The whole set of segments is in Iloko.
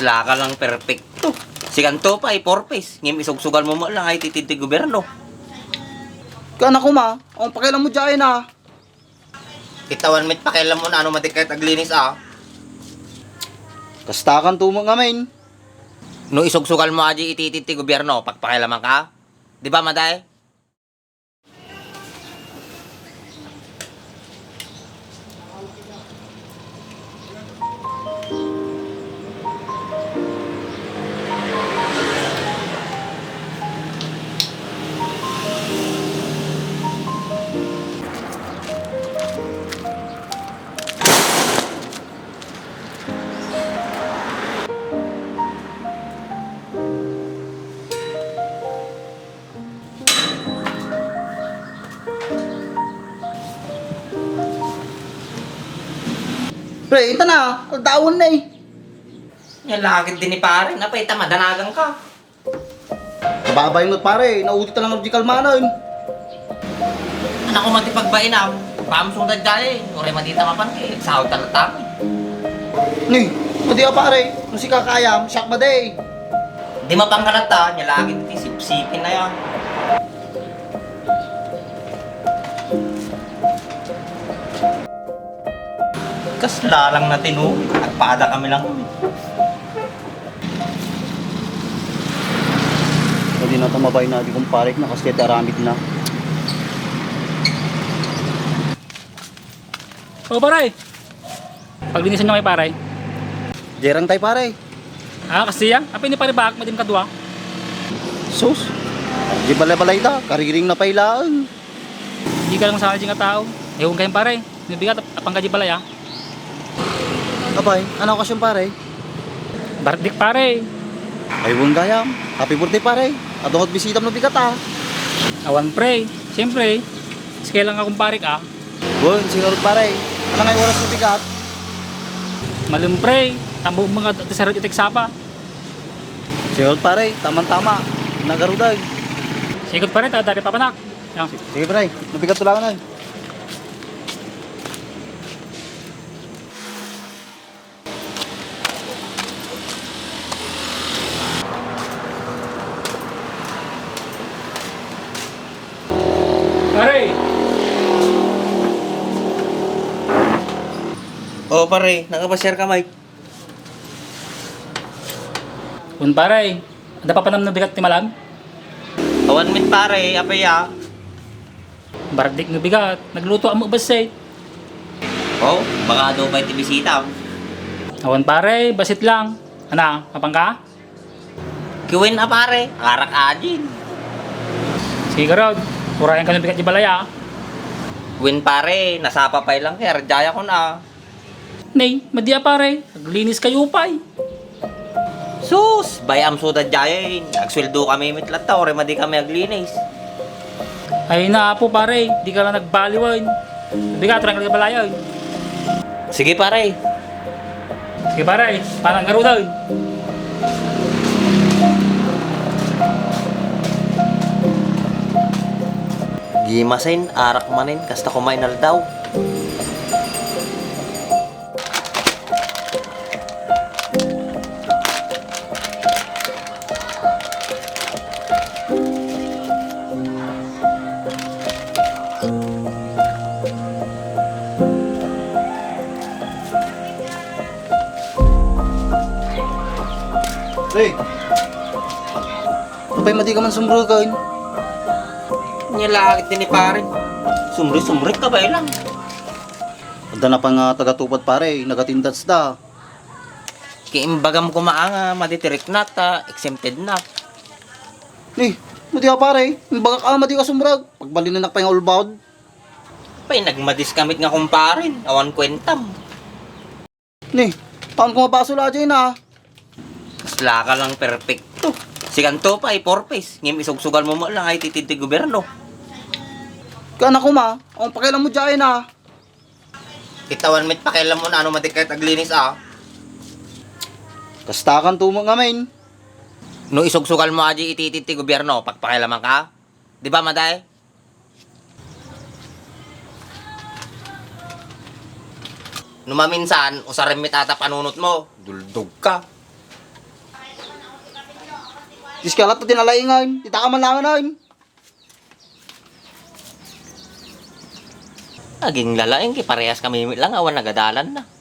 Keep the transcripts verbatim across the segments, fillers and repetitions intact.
Laka lang perpekto. Sikanto pay, four Ps. Ngem isugsugal mo met lang ay titid ti gobierno. Kana kuma, ang pakialam mo dyan, ah. Kitawan met pakialam mo na ano madi ket aglinis, ah. Kastakan tumo ngamin. No isugsugal mo adi ititid ti gobierno, pagpakialaman ka? Di ba, Maday? Pre, ita na, aldawan na eh. Nya lagid din ni pare, napay ta madanagan ka. Kababay mo pare, naudit na lang ang di kalmanan. Anak ko mati pagbainam, pamsong da dyan eh. Uray mati ta mapan eh, sahod ta lang. Ni, madi a pare, no si kakayam, siak madi. Di mapangkalat ta, nya lagi ti sipsipin na yan. Kasla lang na tinu, agpada kami lang. Pwede na ito, mabay na di kumparik na kasi aramid na. O, pare. Paglinisan nyo kay pare. Jerang tayo, pare. Ah, kasi yan? Apay ni pare, bak madim kadwa? Sus. Di balay-balay da. Kariring na pailaan. Di ka lang sa nga tao. Ewan kayo, pare. Nabigat, apang ka di balay, ah. Apay, ano okasyon, pare? Birthday, pare. Ay, wen gayam. Happy birthday, pare. Adungot bisita mo bigat, ah. Awan, pre. Siyempre. Sige lang akong pare ka. Wen, siguro, pare. Ano nga oras mo bigat? Malum, pre. Tambo mga tisarot itik sapa. Siguro, pare. Tamang-tama. Nagaruday. Siguro, pare. Tadari pa panak. Yan. Sige, pare. Mabigat tulangan, ay. Pare! O, pare, nakapasiar ka, Mike? Kun pare, adda pa panam no bigat ti malam? Awan met pare, apay a? Bardik no bigat, nagluto ammo bassit. O, baka adu pay ti bisita. Awan pare, bassit lang. Ana, mapan ka? Kiwen a pare, arak adin. Sige garud, urayan ka no bigat di balay a. Wen pare, nasapa pay lang kay arjaya kon a. Nay, madi a pare, aglinis kayo pay. Sus, bayam suda jayen. Agsueldo kami met latta, uray madi kami aglinis. Ay na, apo pare, di ka lang nagbaliwan. Sabi ka, turang ka balayan. Sige pare. Sige pare, parang garudan. Gimasen, arak manen, kasta kumain aldaw. Hey! Apay madi ka man sumruken? Nya langit ni pare. Sumrek-sumrek ka ba ilang? Adda na pa nga taga-Tupad pare, nagatindads da. Ki imbagam kuma nga madi ti riknat ta exempted na. Ni, madi a pare, imbagak a madi ka sumrek. Pagbalinanak pay nga ulbod. Pay nagmadis kamit nga kumparen, awan kuentam. Ni, taon ko nga basol a jay na. Kasla ka lang perpekto. Sikanto pay, four Ps. Ngem isugsugal mo mo lang ay titid ti gobierno. Kaya na kuma, ang pakialam mo jay na. Kitawan met pakialam mo na ano madi ket aglinis a. Kastakan tumo ngamin. No isugsugal mo aji ititid ti gobierno, pagpakialaman ka? Di ba, Maday? No maminsan, usaren met ata panunot mo, duldog ka. Diska latta ti nalaingan, dita ka man laengen. Aging lalaing, ti parehas kami met lang awan nagadalanna.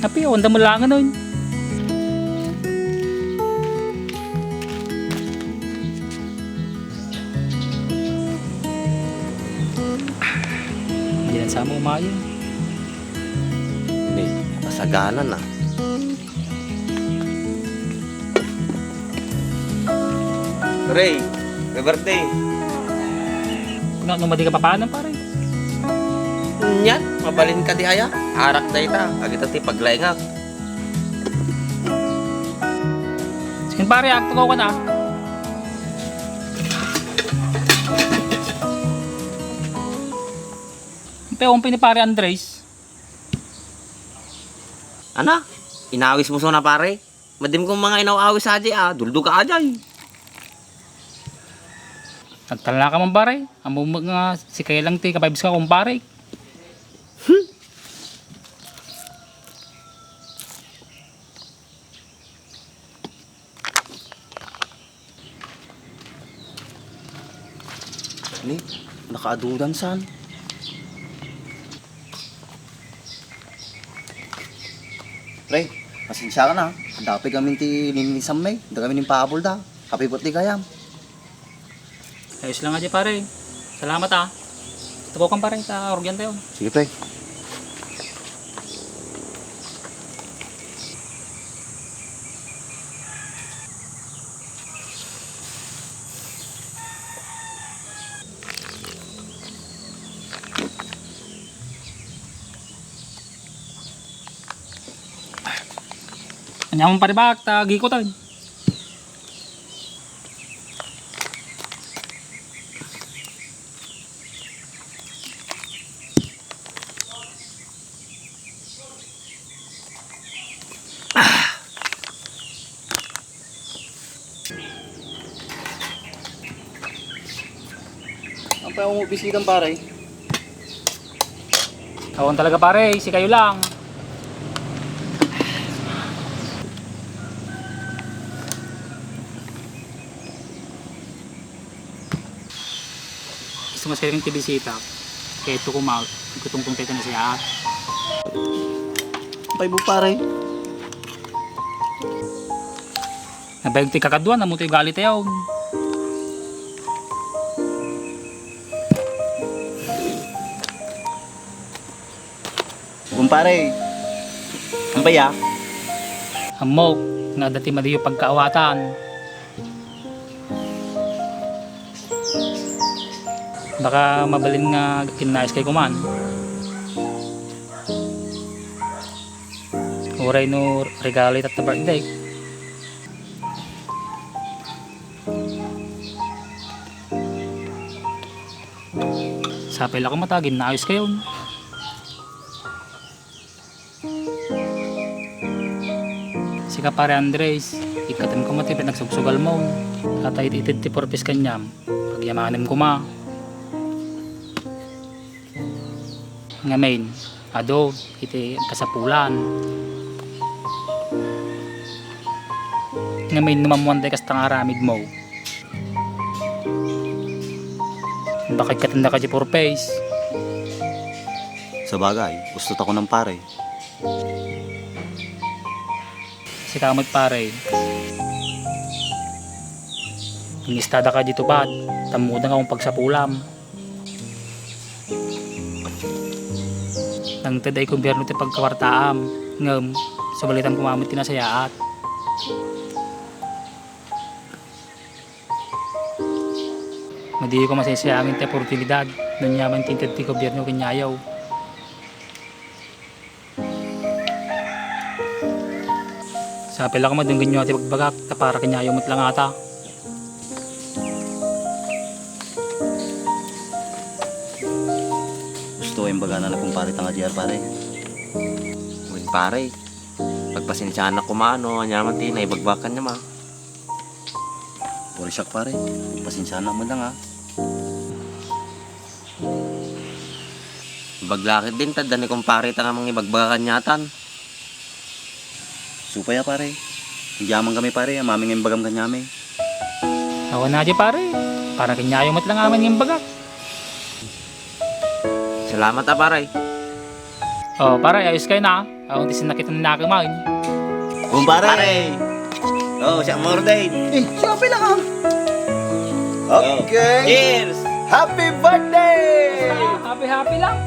Apay, awan da met laengen, oy. Dinan sa mo umayen. Ni, masagana na. Ray, may birthday. Nga, no, madi ka papanan, pare? Nyan, mabalin ka di aya? Arak dayta, agita ti paglaingak. Sige, pare, agtugaw ka na. Ang peon pa ni pare Andres. Ana, inawis mo sona, pare? Madim kong mga inaw-awis aji, ah. Duldog ka ajay. Nagtalna ka man, pare. Ammom nga sika lang ti ka-vibes ka, kumpare. Hmm. Ni, nakaadudan san. Pre, pasensya ka na. Dapay kami ti lininisan, may. Dagami ning pabol da. Happy birthday kayam. Ayos lang nga di, pare. Salamat, ah. Tukaw kan, pare, ta urgente yun. Sige, pre. Anya man, pare, bak, ta agikutan. Ang pa yung bisitan, pare? Awan talaga, pare, si kayo lang. Gusto mo sa ti bisita? Kaya ito ko ma-, kutungtong tayo na siya. Pay mo, pare. Nabayag ti kakaduan, amo ti ugali tayo. Kumpare, ang baya? Ammok nga adda ti madiyo pagkaawatan. Baka mabalin nga kinnaes kay kuman. Uray no regalo ita't birthday. Sapay la koma ta ginnaayos kayon. Sika, pare Andres, ikkatem koma ti pinagsugsugal mo. Ata iti, iti ti purpose kaniam, pagyamanem koma. Ngamin, adu iti kasapulan. Ngamin, no mammuan tay kasta nga aramid mo, baka ikkatem daka ti purpose. Sabagay, gusto ta kunan, pare. Sika met, pare. Inista daka di tupad, tammudan nga kung pagsapulam. Nangted ay gobyerno ti pagkawartaam, ngem sabalitam koma met ti nasayaat. Madiyo koma sisiyaen ti oportunidad, no ania man ti inted ti gobyerno kaniayo. Sapay la koma denggenyo ti pagbagak, ta para kaniayo met la ngata. Imbagana ni kumpare ta nga J R, pare. Wen, pare. Pagpasensianak koma no aniaman ti naibagbagak kaniam, a. Puri siak, pare. Pasensianak met lang, a. Imbag la ketdin ta adda ni kumpare ta nga mangibagbagak kaniatan. Supay a, pare. Agyamankami, pare, amin nga imbagam kaniami. Awan a di, pare. Para kaniayo met lang amin nga imbagak. Salamat a, pare. O, pare, ayos kayo na. Awan ti sinakit na nakimain. Kumpare. O, siak maurder. E, siak pay lang, a. Okay. Cheers! Happy birthday! Basta, happy-happy lang.